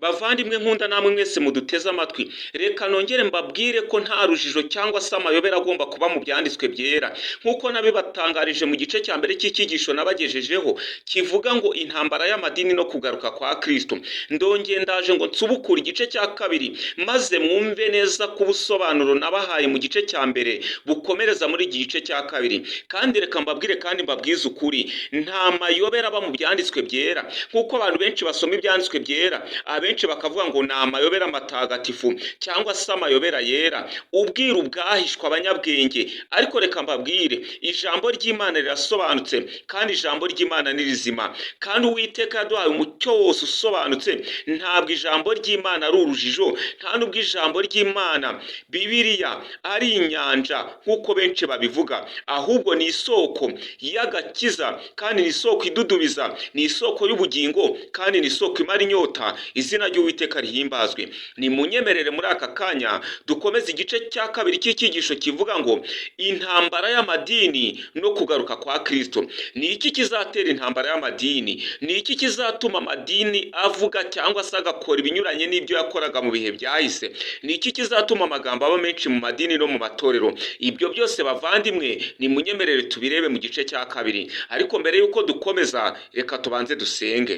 Bavandimwe nkunda, namwe mwese muduteze amatwi, reka nongere mbabwire ko nta rujijo cyangwa se amayobera agomba kuba mu byanditswe byera, nk'uko nabibatangarije mu gice cya mbere cy'icyigisho nabagejejeho kivuga ngo intambara y'amadini no kugaruka kwa Kristo. Ndongeye ndaje ngo nsubukure igice cya kabiri, maze mwumve neza ko ubusobanuro nabahaye mu gice cya mbere bukomereza muri iki gice cya kabiri. Kandi reka mbabwire kandi mbabwize ukuri, nta mayobera aba mu byanditswe byera, nk'uko abantu benshi basoma ibyanditswe byera, abenshi bakavuga ngo ni amayobera matagatifu cyangwa se amayobera yera, ubwiru bwahishwe abanyabwenge. Ariko reka mbabwire, ijambo ry'Imana rirasobanutse, kandi ijambo ry'Imana ni rizima, kandi Uwiteka yaduhaye umucyo wose usobanutse. Ntabwo ijambo ry'Imana ari urujijo, nta nubwo ijambo ry'Imana Bibiliya ari inyanja nk'uko benshi babivuga, ahubwo ni isoko y'agakiza, kandi ni isoko idudubiza, ni isoko y'ubugingo, kandi ni isoko imara inyota. Izina ry'Uwiteka rihimbazwe. Ni munyemerere muri aka kanya dukomeze igice cya kabiri cy'icyigisho kivuga ngo intambara y'amadini no kugaruka kwa Kristo. Ni iki kizatera intambara y'amadini? Ni iki kizatuma amadini avuga cyangwa se agakora ibinyuranye n'ibyo yakoraga mu bihe byahise? Ni iki kizatuma amagambo aba menshi mu madini no mu matorero? Ibyo byose, bavandimwe, ni munyemerere tubirebe mu gice cya kabiri. Ariko mbere y'uko dukomeza, reka tubanze dusenge.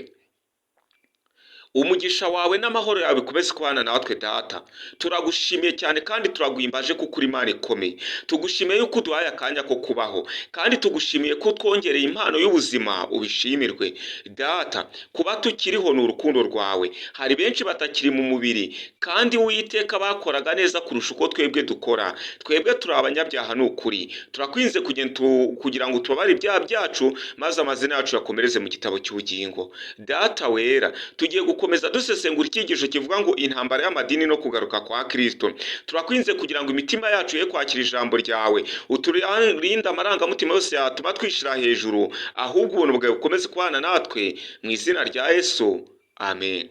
Umugisha wawe n'amahoro yawe bikomeze kubana natwe, Data. Turagushimiye cyane kandi turaguhimbaje kuko uri Imana ikomeye. Tugushimiye yuko uduhaye akanya ko kubaho, kandi tugushimiye ko utwongereye impano y'ubuzima. Ubishimirwe, Data. Kuba tukiriho ni urukundo rwawe. Hari benshi batakiri mu mubiri, kandi Uwiteka, bakoraga neza kurusha uko twebwe dukora. Twebwe turi abanyabyaha, ni ukuri. Turakwinze kugira ngo tubabare ibyaha byacu, maze amazina yacu yakomereze mu gitabo cy'ubugingo. Data wera, tugiye gukomeza dusesengura icyigisho kivuga ngo intambara y'amadini no kugaruka kwa Kristo. Turakwinze kugira ngo imitima yacu ye kwakira ijambo ryawe, uturinde amarangamutima yose yatuma twishyira hejuru, ahubwo ubuntu bwawe bukomeze kubana natwe. Mu izina rya Yesu, amen.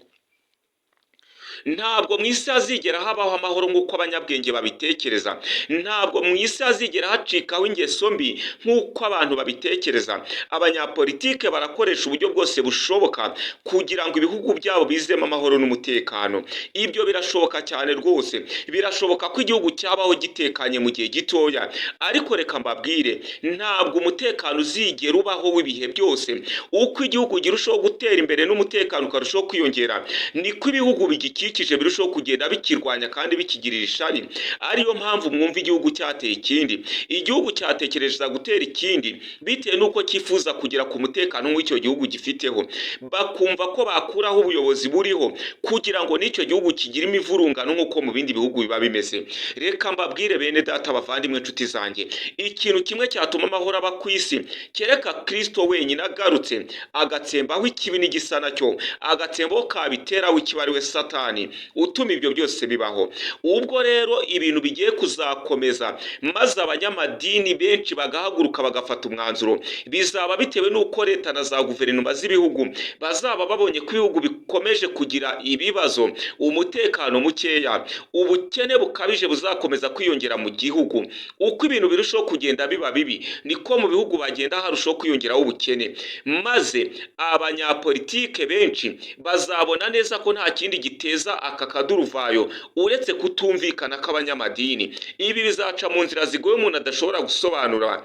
Ntabwo mu isi hazigera habaho amahoro nk'uko abanyabwenge babitekereza. Ntabwo mu isi hazigera hacikaho ingeso mbi nk'uko abantu babitekereza. Abanyapolitike barakoresha uburyo bwose bushoboka kugira ngo ibihugu byabo bizemo amahoro n'umutekano. Ibyo birashoboka cyane rwose. Birashoboka ko igihugu cyabaho gitekanye mu gihe gitoya. Ariko reka mbabwire, ntabwo umutekano uzigera ubaho w'ibihe byose. Uko igihugu kirushaho gutera imbere n'umutekano ukarushaho kwiyongera, niko ibihugu bigikikije birushaho kugenda bikirwanya kandi bikigirira ishari. Ariyo mpamvu mwumva igihugu cyateye ikindi, igihugu cyatekereza gutera ikindi, bitewe n'uko cyifuza kugera ku mutekano w'icyo gihugu gifiteho. Bakumva ko bakuraho ubuyobozi buriho kugira ngo n'icyo gihugu kigire imivurungano nk'uko mu bindi bihugu biba bimeze. Reka mbabwire, bene Data, bavandimwe, inshuti zanjye, ikintu kimwe cyatuma amahoro aba ku isi, kereka Kristo wenyine agarutse agatsembaho ikibi n'igisa nacyo, agatsembaho kabiteraho ikibi, ari we Satani utuma ibyo byose bibaho. Ubwo rero ibintu bigiye kuzakomeza, maze abanyamadini benshi bagahaguruka bagafata umwanzuro, bizaba bitewe n'uko leta na za guverinoma z'ibihugu bazaba babonye ko ibihugu bikomeje kugira ibibazo, umutekano mukeya, ubukene bukabije buzakomeza kwiyongera mu gihugu. Uko ibintu birushaho kugenda biba bibi, niko mu bihugu bagenda harushaho kwiyongeraho ubukene, maze abanyapolitike benshi bazabona neza ko nta kindi giteza aka kaduruvayo uretse kutumvikana kw'abanyamadini. Ibi bizaca mu nzira zigoye umuntu adashobora gusobanura.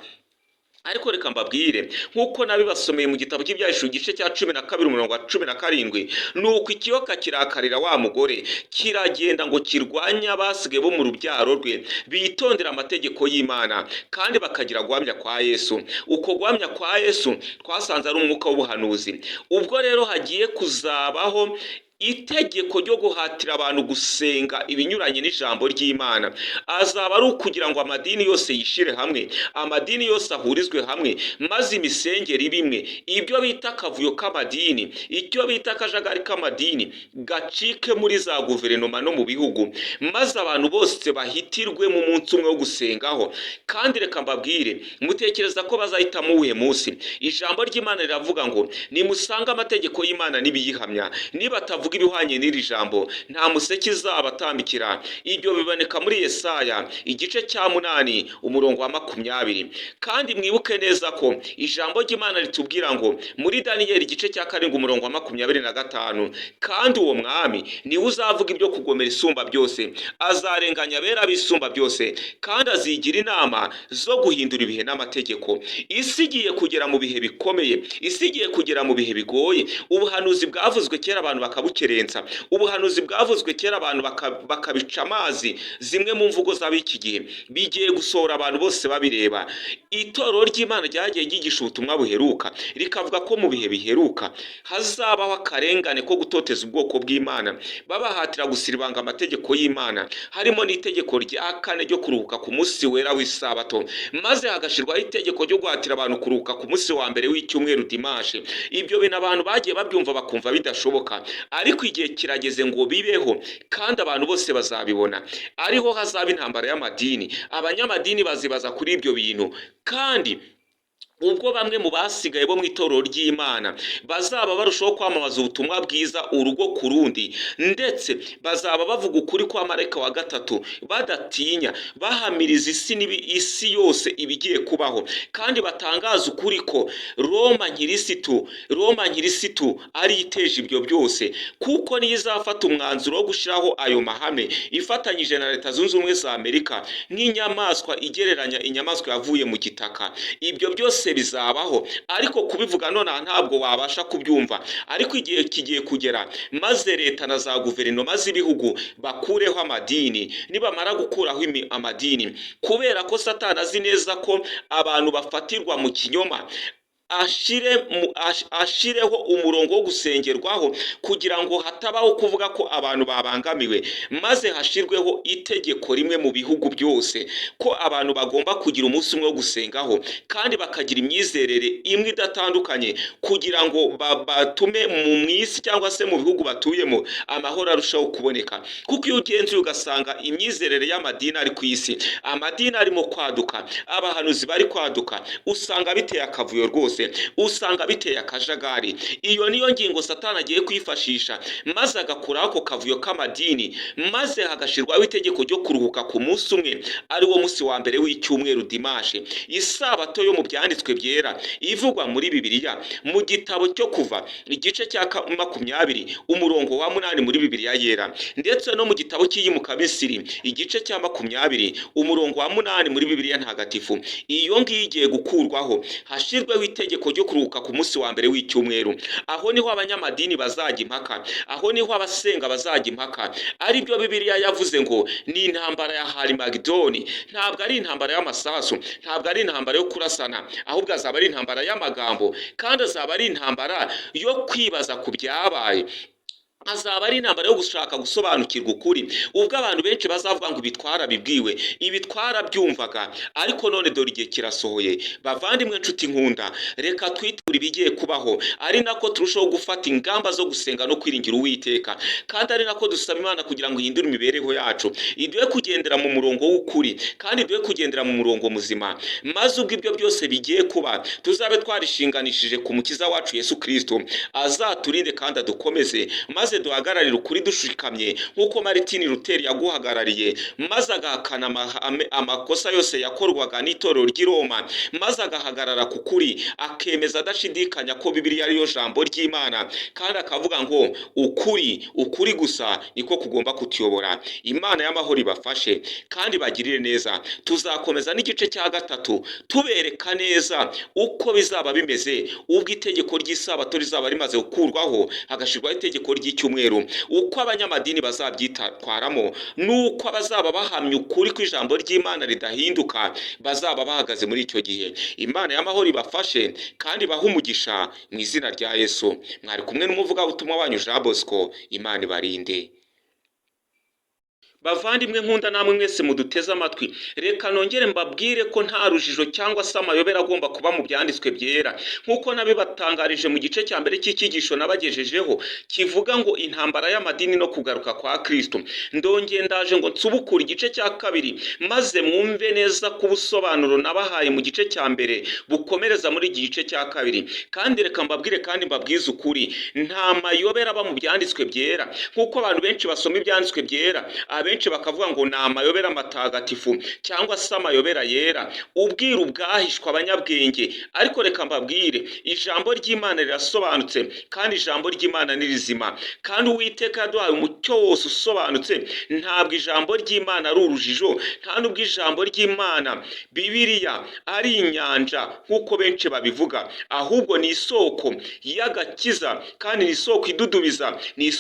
Ariko reka mbabwire, nk'uko nabibasomeye mu gitabo cy'Ibyahishuwe, igice cya 12, umurongo wa 17: "Nuko ikiyoka kirakarira wa mugore, kiragenda ngo kirwanye abasigaye bo mu rubyaro rwe, bitondera amategeko y'Imana kandi bakagira guhamya kwa Yesu." Uko guhamya kwa Yesu twasanze ari umwuka w'ubuhanuzi. Ubwo rero hagiye kuzabaho itegeko ryo guhatira abantu gusenga ibinyuranye n'ijambo ry'Imana, azaba ari ukugira ngo amadini yose yishyire hamwe, amadini yose ahurizwe hamwe, maze imisengere ibe imwe. Ibyo bita akavuyo k'amadini, icyo bita akajagari k'amadini gacike muri za guverinoma no mu bihugu, maze abantu bose bahitirwe mu munsi umwe wo gusengaho. Kandi reka mbabwire, mutekereza ko bazahitamo uwuhe munsi? Ijambo ry'Imana riravuga ngo nimusange amategeko y'Imana n'ibiyihamya, nibatavuga bavuga ibihwanye n'iri jambo, nta museke izabatambikira. Ibyo biboneka muri Yesaya igice cya 8 umurongo wa 20. Kandi mwibuke neza ko ijambo ry'Imana ritubwira ngo muri Daniyeli igice cya 7 umurongo wa 25: "Kandi uwo mwami niwe uzavuga ibyo kugomera Isumba byose, azarenganya abera b'Isumba byose, kandi azigira inama zo guhindura ibihe n'amategeko." Isi igiye kugera mu bihe bikomeye, isi igiye kugera mu bihe bigoye. Ubuhanuzi bwavuzwe kera abantu bakabukerensa, ubuhanuzi bwavuzwe kera abantu bakabica amazi, zimwe mu mvugo z'ab'iki gihe, bigiye gusohora abantu bose babireba. Itorero ry'Imana ryagiye ryigisha ubutumwa buheruka, rikavuga ko mu bihe biheruka hazabaho akarengane ko gutoteza ubwoko bw'Imana, babahatira gusiribanga amategeko y'Imana, harimo n'itegeko rya kane ryo kuruhuka ku munsi wera w'Isabato, maze hagashyirwaho itegeko ryo guhatira abantu kuruhuka ku munsi wa mbere w'icyumweru, dimanche. Ibyo bintu abantu bagiye babyumva bakumva bidashoboka, ariko igihe kirageze ngo bibeho, kandi abantu bose bazabibona. Ariho hazaba intambara y'amadini, abanyamadini bazibaza kuri ibyo bintu. Kandi ubwo bamwe mu basigaye bo mu itorero ry'Imana bazaba barushaho kwamamaza ubutumwa bwiza urugo ku rundi, ndetse bazaba bavuga ukuri kwa marayika wa gatatu badatinya, bahamiriza isi isi yose ibigiye kubaho, kandi batangaza ukuri ko Roma nkirisitu ari iteje ibyo byose, kuko niyo izafata umwanzuro wo gushyiraho ayo mahame ifatanyije na Leta Zunze Ubumwe za Amerika nk'inyamaswa igereranya inyamaswa yavuye mu gitaka. Ibyo byose bizabaho, ariko kubivuga nonaha ntabwo wabasha kubyumva. Ariko igihe kigiye kugera maze leta na za guverinoma z'ibihugu bakureho amadini. Nibamara gukuraho amadini, kubera ko Satani azi neza ko abantu bafatirwa mu kinyoma, ashireho umurongo wo gusengerwaho kugira ngo hatabaho kuvuga ko abantu babangamiwe, maze hashirweho itegeko rimwe mu bihugu byose ko abantu bagomba kugira umunsi umwe wo gusengaho, kandi bakagira imyizerere imwe idatandukanye, kugira ngo batume mu isi cyangwa se mu bihugu batuyemo amahoro arushaho kuboneka. Kuko iyo ugenzuye ugasanga imyizerere y'amadini ari ku isi, amadini arimo kwaduka, abahanuzi bari kwaduka, usanga biteye akavuyo rwose, usanga biteye akajagari. Iyo niyo ngingo Satani agiye kwifashisha, maze agakuraho ako kavuyo k'amadini, maze hagashyirwaho itegeko ryo kuruhuka ku munsi umwe, ari wo munsi wa mbere w'icyumweru, dimanche. Isabato yo mu byanditswe byera ivugwa muri Bibiliya mu gitabo cyo Kuva igice cya 20 umurongo wa 8 muri Bibiliya Yera, ndetse no mu gitabo cy'Iyimukamisiri igice cya 20 umurongo wa 8 muri Bibiliya Ntagatifu, iyo ngiyo igiye gukurwaho, hashyirweho itegeko ryo kuruhuka ku munsi wa mbere w'icyumweru. Aho niho abanyamadini bazajya impaka, aho niho abasenga bazajya impaka. Aribyo Bibiliya yavuze ngo ni intambara ya Harimagidoni. Ntabwo ari intambara y'amasasu, ntabwo ari intambara yo kurasana, ahubwo azaba ari intambara y'amagambo, kandi azaba ari intambara yo kwibaza ku byabaye, azaba ari intambara yo gushaka gusobanukirwa ukuri, ubwo abantu benshi bazavuga ngo: "Ibi twarabibwiwe, ibi twarabyumvaga, ariko none dore igihe kirasohoye." Bavandimwe, nshuti nkunda, reka twiture ibigiye kubaho, ari nako turushaho gufata ingamba zo gusenga no kwiringira Uwiteka, kandi ari nako dusaba Imana kugira ngo ihindure imibereho yacu, iduhe kugendera mu murongo w'ukuri, kandi iduhe kugendera mu murongo muzima, maze ubwo ibyo byose bigiye kuba tuzabe twarishinganishije ku Mukiza wacu Yesu Kristo, azaturinde kandi adukomeze, maze duhagararire ukuri dushikamye nk'uko Martin Luther yaguhagarariye, maze agahakana amakosa yose yakorwaga n'itorero ry'i Roma, maze agahagarara ku kuri, akemeza adashidikanya ko Bibiliya ariyo jambo ry'Imana, kandi akavuga ngo ukuri, ukuri gusa niko kugomba kutuyobora. Imana y'amahoro ibafashe kandi bagirire neza. Tuzakomeza n'igice cya gatatu, tubereka neza uko bizaba bimeze ubwo itegeko ry'Isabato rizaba rimaze gukurwaho, hagashyirwaho itegeko ry'icyumweru, uko abanyamadini bazabyitwaramo, n'uko abazaba bahamya ukuri kw'ijambo ry'Imana ridahinduka bazaba bahagaze muri icyo gihe. Imana y'amahoro ibafashe kandi ibahe umugisha mu izina rya Yesu. Mwari kumwe n'umuvugabutumwa wanyu Jean Bosco. Imana ibarinde. Bavandimwe nkunda, namwe mwese muduteze amatwi, reka nongere mbabwire ko nta rujijo cyangwa se amayobera agomba kuba mu Byanditswe Byera, nk'uko nabibatangarije mu gice cya mbere cy'icyigisho nabagejejeho kivuga ngo "Intambara y'amadini no kugaruka kwa Kristo". Ndongeye ndaje ngo nsubukure igice cya kabiri, maze mwumve neza ko ubusobanuro nabahaye mu gice cya mbere bukomereza muri iki gice cya kabiri. Kandi reka mbabwire kandi mbabwize ukuri, nta mayobera aba mu Byanditswe Byera, nk'uko abantu benshi basoma Ibyanditswe Byera, abenshi bakavuga ngo ni amayobera matagatifu cyangwa se amayobera yera, ubwiru bwahishwe abanyabwenge. Ariko reka mbabwire, ijambo ry'Imana rirasobanutse, kandi ijambo ry'Imana ni rizima, kandi Uwiteka yaduhaye umucyo wose usobanutse. Ntabwo ijambo ry'Imana ari urujijo, nta nubwo ijambo ry'Imana, Bibiliya, ari inyanja nk'uko benshi babivuga, ahubwo ni isoko y'agakiza, kandi ni isoko idudubiza, ni